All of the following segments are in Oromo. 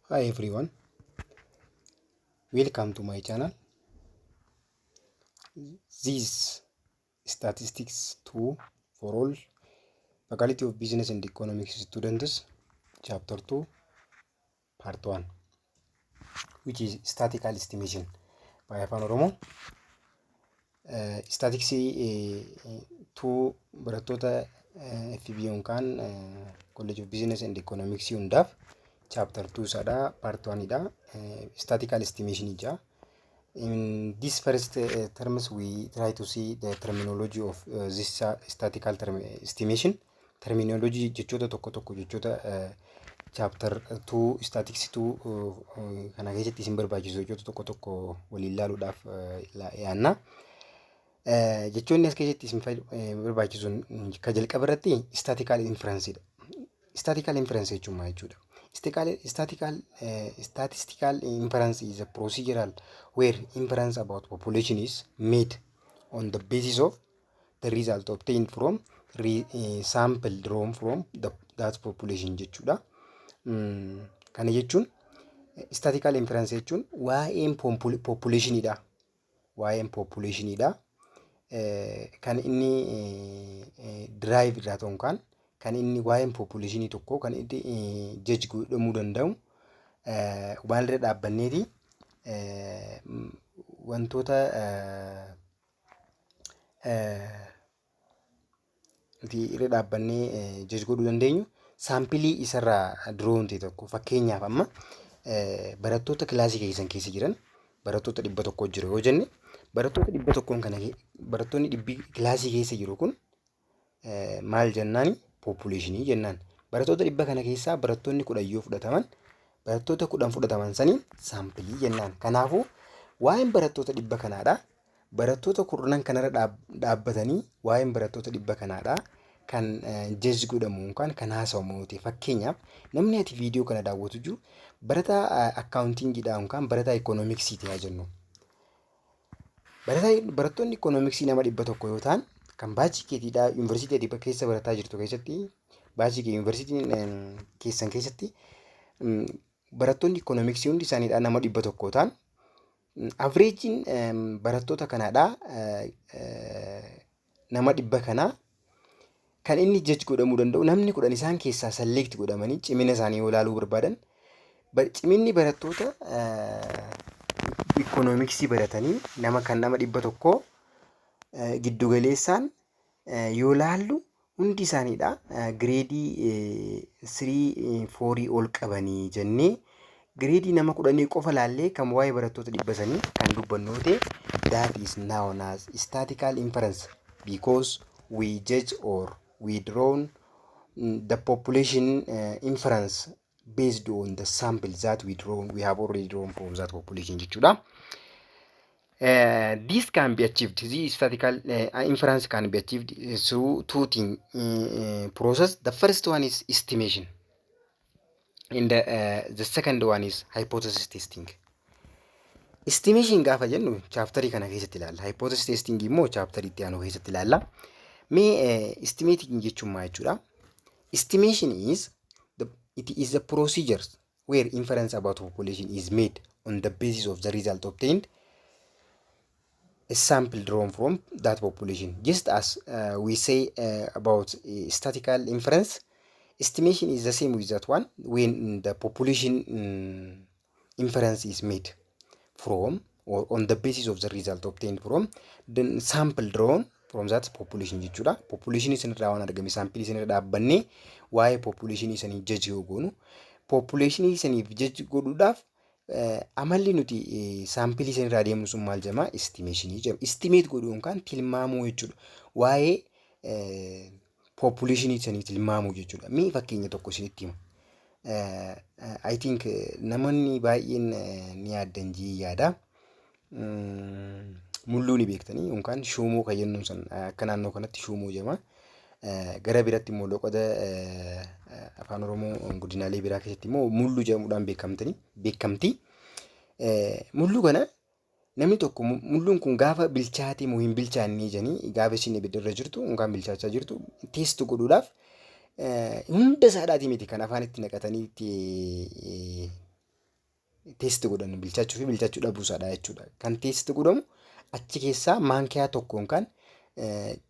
Hi everyone, welcome to my channel. This Statistics 2 for all Faculty of Business and Economics students, Chapter 2, Part 1, which is Statistical Estimation by Afaan Oromoo. Statistics 2 barattoota FB yookaan College of Business and Economics hundaaf chapter 2 isaadha, part 1 dha. Statistical estimation ija. In this first terms, we try to see the terminology of this statistical term estimation. Terminology, jechoota tokko tokko, jechoota chapter 2 statistics 2 kana keessatti isin barbaachisu, jechoota tokko tokko waliin ilaaluudhaaf yaanna. Jechoonni as keessatti isin barbaachisu ka jalqaba irratti statistical inference dha. Statistical inference jechuun maal jechuudha? Statistical inference is a procedural where inference about population is made on the basis of the result obtained from sample drawn from that population jechuudha. Kana jechuun, statistical inference jechuun waa'een populationidha. Waa'een populationidha. Kan inni derive irraa ta'u yookaan kan inni waa'een populationii tokko kan inni judge godhamuu danda'u maalirra dhaabbanneeti? Wantoota nuti irra dhaabbannee judge godhuu dandeenyu sample isarraa drawn ta'e tokko. Fakkeenyaaf, amma barattoota kilaasii keessan keessa jiran, barattoota 100 jiru yoo jenne, barattoota 100n kana, barattoonni 100 kilaasii keessa jiru kun maal jennaani? Populationii jennaan. Barattoota 100 kana keessaa barattoonni 10 yoo fudhataman, barattoota 10 fudhataman saniin sample jennaan. Kanaafuu waa'een barattoota 100 kanaadha. Barattoota 10 kanarra dhaabbatanii waa'een barattoota 100 kanaadha kan judge godhamu yookaan kan haasawamu yoo ta'e, fakkeenyaaf, namni ati viidiyoo kana daawwatu jiru barataa accountingiidha yookaan barataa economicsiiti haa jennu. Barattoonni economicsii nama 100 yoo ta'an, kan batch keetiidhaa yuunivarsiitii ati keessa barataa jirtu keessatti, batch kee yuunivarsiitiin keessan keessatti barattoonni economicsii hundi isaaniidhaa nama 100 ta'an, averageiin barattoota kanaadhaa, nama 100 kanaa, kan inni judge godhamuu danda'u namni 10 isaan keessaa select godhamanii cimina isaanii yoo ilaaluu barbaadan, ciminni barattoota economicsii baratanii nama kan nama 100 giddugaleessaan yoo laallu hundi isaaniidha grade 3 4 ol qabanii jennee, grade nama 10 qofa laallee kan waa'ee barattoota 100 sanii kan dubbannu ta'e, that is known as statistical inference, because we judge or we draw the population inference based on the sample that we have already drawn from that population jechuudha. This can be achieved, this statistical inference can be achieved through two thing process. The first one is estimation and the second one is hypothesis testing. Estimation gaafa jennu chapterii kana keessatti ilaalla. Hypothesis testing immoo chapterii itti aanu keessatti ilaalla. Mee estimating jechuun maal jechuudha? Estimation is the, it is the procedure where inference about population is made on the basis of the result obtained, a sample drawn from that population. Just as we say about statistical inference, estimation is the same with that one when the population inference is made from or on the basis of the result obtained from the sample drawn from that population jechuudha. Population isinirraa waan argame, sample isinirra dhaabbannee waa'ee population sanii judge yoo goonu, population saniif judge godhuudhaaf amalli nuti sample isinirraa deemnu sun maal jedhama? Estimation jedhama. Estimate godhuu yookaan tilmaamuu jechuudha. Waa'ee population sanii tilmaamuu jechuudha. Mee fakkeenya tokko isinitti hima. I think namoonni baay'een ni yaaddan jee yaada. Mulluu ni beektanii yookaan shuumuu kan jennuun san, akka naannoo kanatti shuumuu jedhama. Gara biratti immoo loqoda Afaan Oromoo godinaalee biraa keessatti immoo mulluu jedhamuudhaan beekamtanii beekamti. Mulluu kana namni tokko mulluun kun gaafa bilchaate moo hin bilchaanne jedhanii, gaafa isheen ibidda irra jirtu yookaan bilchaachaa jirtu test godhuudhaaf, hunda isaadhaatii miti kan afaan itti naqatanii itti Test godhannu bilchaachuu fi bilchaachuu dhabuu isaadha jechuudha. Kan test godhamu achi keessaa maankiyaa tokkoon kan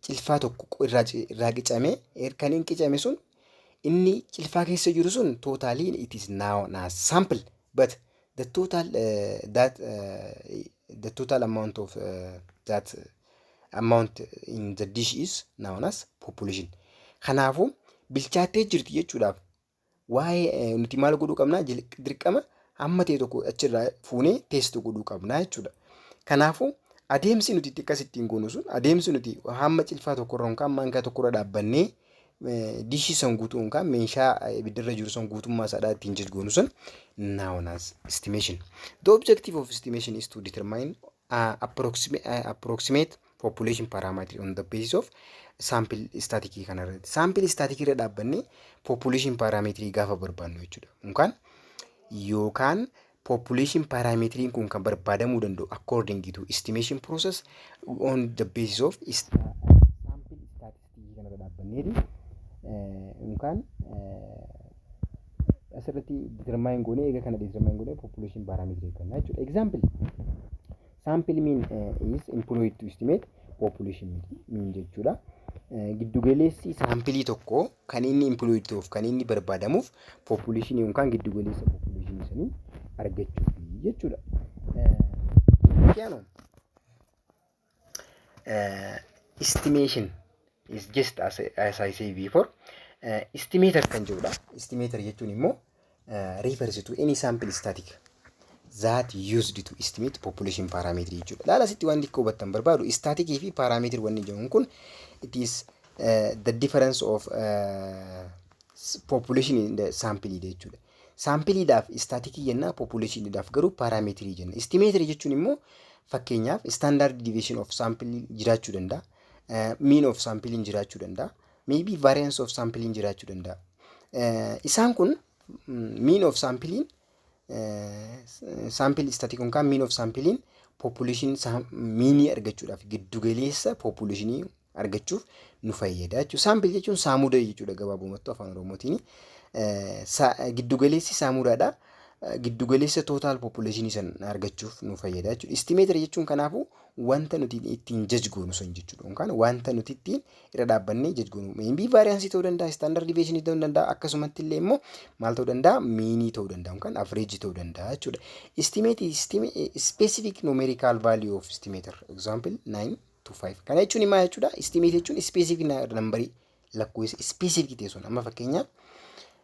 cilfaa tokko irraa qicamee, kan inni qicame sun, inni cilfaa keessa jiru sun totally it is now na sample, but the total that the total amount of that amount in the dish is known as population. Kanaafuu bilchaattee jirti jechuudhaaf waa'ee nuti maal godhuu qabnaa? Dirqama hamma ta'e tokko achirraa fuunee test godhuu qabnaa jechuudha. Kanaafuu adeemsi nuti itti akkas ittiin goonu sun, adeemsi nuti hamma cilfaa tokkorra yookaan maankaa tokkorra dhaabbannee dishii san guutuu yookaan meeshaa ibiddarra jiru san guutummaa isaadhaa ittiin goonu sun known as estimation. The objective of estimation is to determine approximate population parameter on the basis of sample statistic kana irratti. Sample statistic irra dhaabbannee population parameter gaafa barbaannu jechuudha. Yookaan population parameteriin kun kan barbaadamuu danda'u according to estimation process on the basis of sample statistic kanarra dhaabbanneeti yookaan asirratti determine goonee, eega kana determine goonee population parameter kenna jechuudha. Example, sample mean is employed to estimate population mean jechuudha. Giddugaleessi saampilii tokko kan inni employed ta'uuf, kan inni barbaadamuuf population yookaan giddugaleessa population sanii argachuuf jechuudha. Piano estimation is just as I say before, estimator kan jedhudha. Estimator jechuun immoo refers to any sample statistic that used to estimate population parameter jechuudha. Laala, asitti waan xiqqoo hubattan barbaadu, statisticii fi parameter wanni jedhamu kun it is the difference of population in the sample jechuudha. Saampiliidhaaf statisticii jenna, populationiidhaaf garuu parameterii jenna. Estimator jechuun immoo fakkeenyaaf standard deviation of sample jiraachuu danda'a. Mean of sampling jiraachuu danda'a. Maybe variance of sampling jiraachuu danda'a. Isaan kun mean of sampling, sample statistic yookaan mean of sampling population meanii argachuudhaaf, giddugaleessa populationii argachuuf nu fayyada jechuudha. Sample jechuun saamuda jechuudha gabaabumatti afaan Oromootiin. Giddugaleessi saamudaadha. Giddugaleessa total populationii san argachuuf nu fayyada jechuudha. Estimator jechuun kanaafuu wanta nuti ittiin judge goonu sun jechuudha. Yookaan wanta nuti ittiin irra dhaabbannee judge goonu. Maybe variance ta'uu danda'a, standard deviation ta'uu danda'a, akkasumatti illee immoo maal ta'uu danda'a? Meanii ta'uu danda'a yookaan average ta'uu danda'a jechuudha. Estimate specific numerical value of estimator. Example, 9 to 5. Kana jechuun maal jechuudha? Estimate jechuun specific numberii, lakkoofsa specific ta'e sun. Amma fakkeenyaaf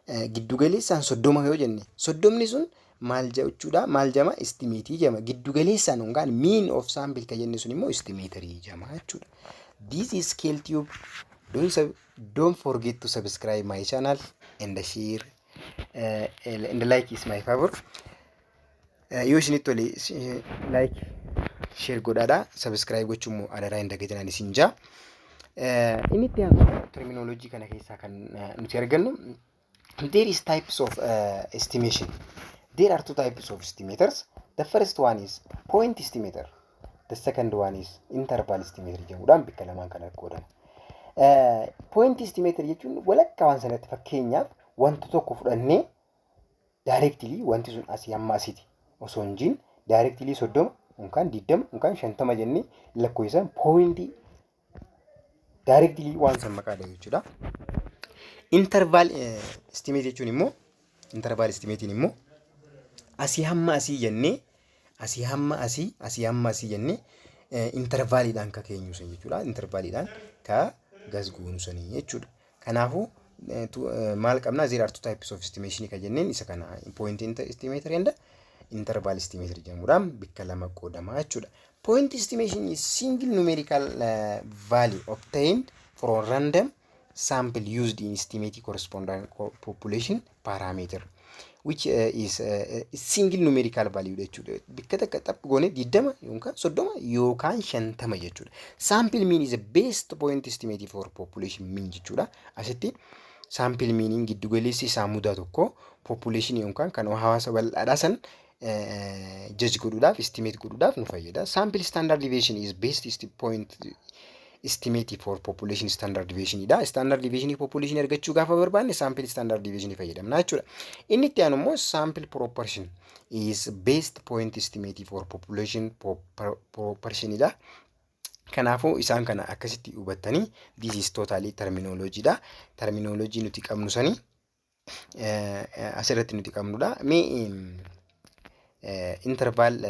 giddugaleessaan 30 yoo jenne, 30ni sun maal jechuudha? Maal jama? Estimateii jama. Giddugaleessaan yookaan mean of sample kan jenne sun immoo estimatorii jama jechuudha. This is Scale Tube. Don't forget to subscribe my channel and share and like is my favor. Yoo isinitti tole like, share godhaadha. Subscribe gochuun immoo adaraa hin dagatinaan isin jaa. Inni itti aanu terminology kana keessaa kan nuti argannu, there is types of estimation. There are two types of estimators. The first one is point estimator. The second one is interval estimator jedhamuudhaan bakka lamaan kana qoodama. Point estimator jechuun walakkaa waan sanatti, fakkeenyaaf wanta tokko fudhannee directly wanti sun asii hamma asiiti osoo hin jiin directly 30 yookaan 20 yookaan 50 jennee lakkoofsaan pointii directly waan san maqaadha jechuudha. Interval estimate jechuun immoo, interval estimatein immoo asii hamma asii jennee, asii hamma asii, asii hamma asii jennee intervaliidhaan ka keenyu sun jechuudha. Intervaliidhaan ka gas goonu sanii jechuudha. Kanaafuu maal qabna? There are two types of estimation ka jenneen isa kana, point estimator and interval estimator jedhamuudhaan bakka lama qoodama jechuudha. Point estimation is single numerical value obtained from random sample used in estimating corresponding population parameter, which is single numerical value jechuudha. Bakka takka xaphi goone 20 yookaan 30 yookaan 50 jechuudha. Sample mean is the best point estimate for population mean jechuudha. Asitti sample meaniin, giddugaleessi saamudaa tokko, population yookaan kan hawaasa bal'aadhaa san judge godhuudhaaf, estimate godhuudhaaf nu fayyada. Sample standard deviation is best point Estimate for population standard deviation dha. Standard deviation population argachuu gaafa barbaanne sample standard deviation fayyadamna jechuudha. Inni itti aanu immoo sample proportion is best point estimate for population proportion dha. Kanaafuu isaan kana akkasitti hubattanii, this is totally terminology dha. Terminology nuti qabnu sanii asirratti nuti qabnudha. Mee interval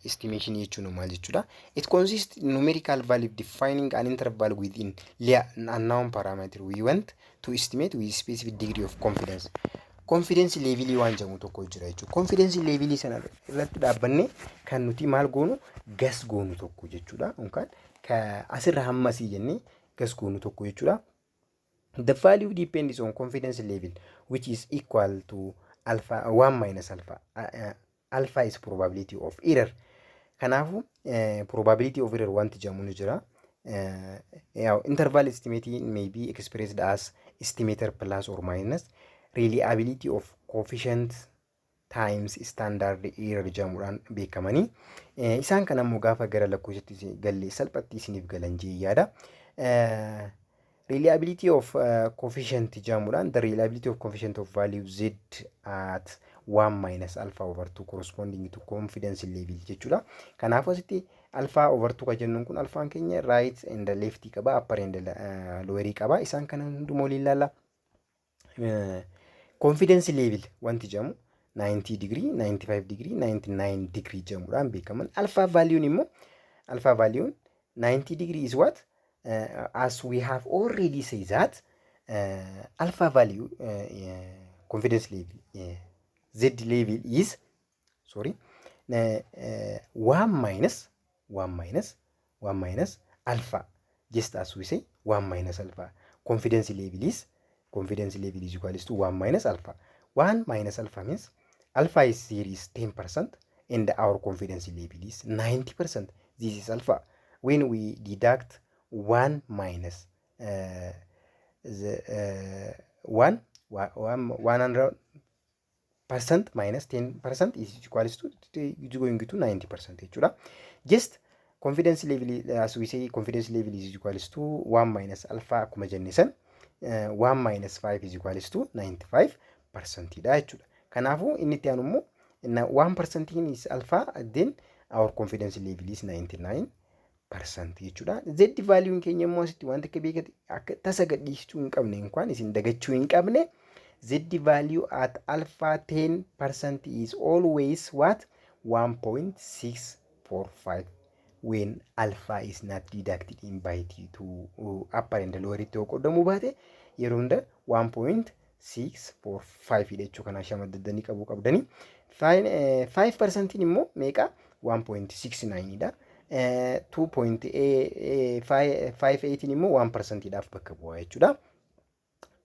estimation jechuun maal jechuudha? It consists numerical value defining an interval within the unknown parameter we want to estimate with specific degree of confidence. Confidence levelii waan jedhamu tokko jira jechuudha. Confidence levelii sana irratti dhaabbannee kan nuti maal goonu, guess goonu tokko jechuudha. Yookaan asirra hammasii jennee guess goonu tokko jechuudha. The value depends on confidence level, which is equal to alpha 1 minus alpha. Alpha is probability of error. Kanaafuu probability of error wanti jedhamu ni jira. Interval estimate may be expressed as estimator plus or minus reliability of coefficient times standard error jedhamuudhaan beekamanii. Isaan kana immoo gaafa gara lakkoofsatti galle salphatti isiniif galan jee yaada. Reliability of coefficient jedhamuudhaan, the reliability of coefficient of value z at 1 minus alpha over 2 corresponding to confidence level jechuudha. Kanaafuu asitti alpha over 2 kan jennuun kun alfaan keenya right and left qaba, upper and lower qaba. Isaan kana hundumaa waliin ilaalla. Confidence level wanti jedhamu 90 degree, 95 degree, 99 degree jedhamuudhaan beekaman. Alpha valuun immoo, alpha valuun 90 degree is what? As we have already said that alpha value, confidence level, z level is, sorry, 1 minus 1 minus 1 minus alpha. Just as we say, 1 minus alpha, confidence level is equals to 1 minus alpha. 1 minus alpha means alpha is here is 10% and our confidence level is 90%. This is alpha. When we deduct 1 minus the 1 100% minus 10% is equals to, is going to 90% jechuudha. Just confidence level, as we say, confidence level is equals to 1 minus alpha akkuma jenne san, 1 minus 5 is equals to 95% dha jechuudha. Kanaafuu inni itti aanu immoo 1% is alpha, then our confidence level is 99% jechuudha. Z value keenya immoo asitti wanti akka beekate akka tasa gadhiisuu hin qabne, inkwaan isin dagachuu hin qabne, Z value at alpha 10% is always what? 1.645 when alpha is not deducted in by to upper and lower itti yoo qoodamuu baate yeroo hunda 1.645 jechuu kana shamaddadanii qabuu qabdanii. 5% immoo meeqa? 1.69 dha. 2.58 immoo 1% dhaaf bakka bu'aa jechuudha.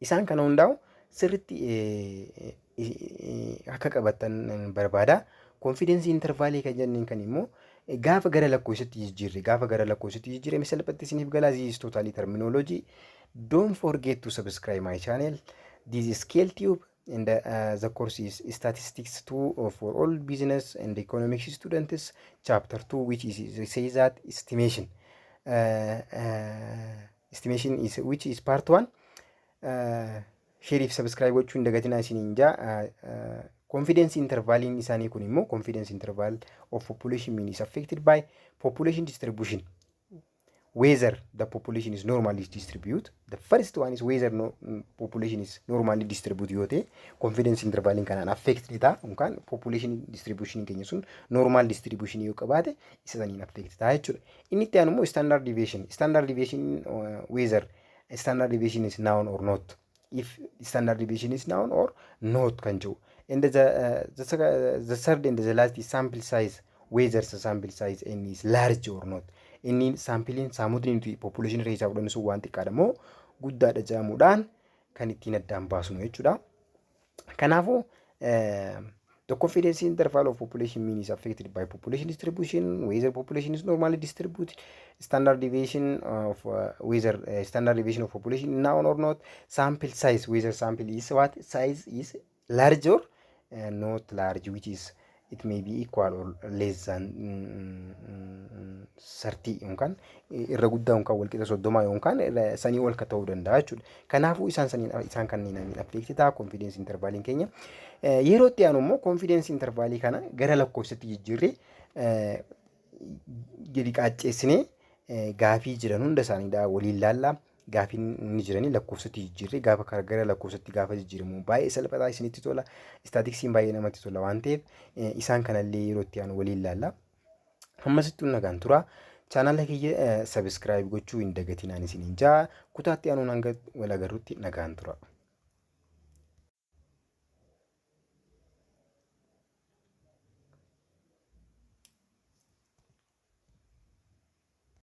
Isaan kana hundaa'u sirritti akka qabattan barbaada. Confidence intervalii kan jenneen kan immoo gaafa gara lakkoofsatti jijjiirre, gaafa gara lakkoofsatti jijjiirre salphatti isiniif galaa. This is totally terminology. Don't forget to subscribe my channel. This is Scale Tube and the course is Statistics 2 for all business and economics students, chapter 2, which is says that estimation. Estimation is which is part 1. Share fi subscribe gochuu hin dagatinaa isiniin jaa. Confidence intervaliin isaanii kun immoo confidence interval of population mean is affected by population distribution, whether the population is normally distributed. The first one is whether no population is normally distributed yoo ta'e confidence intervaliin kanaan affected ta'a, yookaan population distribution keenya sun normal distribution yoo qabaate isa saniin affected ta'a jechuudha. Inni itti aanu immoo standard deviation. Standard deviation, whether standard deviation is known or not, if standard deviation is known or not kan jedhu. And the third and the last is sample size, whether the sample size n is large or not. Inni sampleiin saamutni nuti population keessaa fudhannu sun waan xiqqaadha moo guddaadha jedhamuudhaan kan ittiin addaan baasnu jechuudha. Kanaafuu the confidence interval of population mean is affected by population distribution, whether population is normally distributed, standard deviation of whether standard deviation of population known or not, sample size, whether sample is what, size is large or not large, which is It may be equal or less than 30 yookaan irra guddaa yookaan walqixa 30 yookaan sanii ol ka ta'uu danda'a jechuudha. Kanaafuu isaan saniin isaan kanneen affect ta'a confidence intervaliin keenya. Yeroo itti aanu immoo confidence intervalii kana gara lakkoofsatti jijjiirree, gadi qaacceessinee, gaafii jiran hunda isaaniidha waliin laallaa. Gaafiin inni jiranii lakkoofsatti jijjiirree gaafa gara lakkoofsatti gaafa jijjiiramu baay'ee salphataa isinitti tola. Statisticsiin baay'ee namatti tola waan ta'eef, isaan kanallee yeroo itti aanu waliin laalla. Hammasittuu nagaan tura. Chaanala kiyya subscribe gochuu hin dagatinaan isiniin jaa. Kutaatti aanuun hanga wal agarrutti nagaan tura.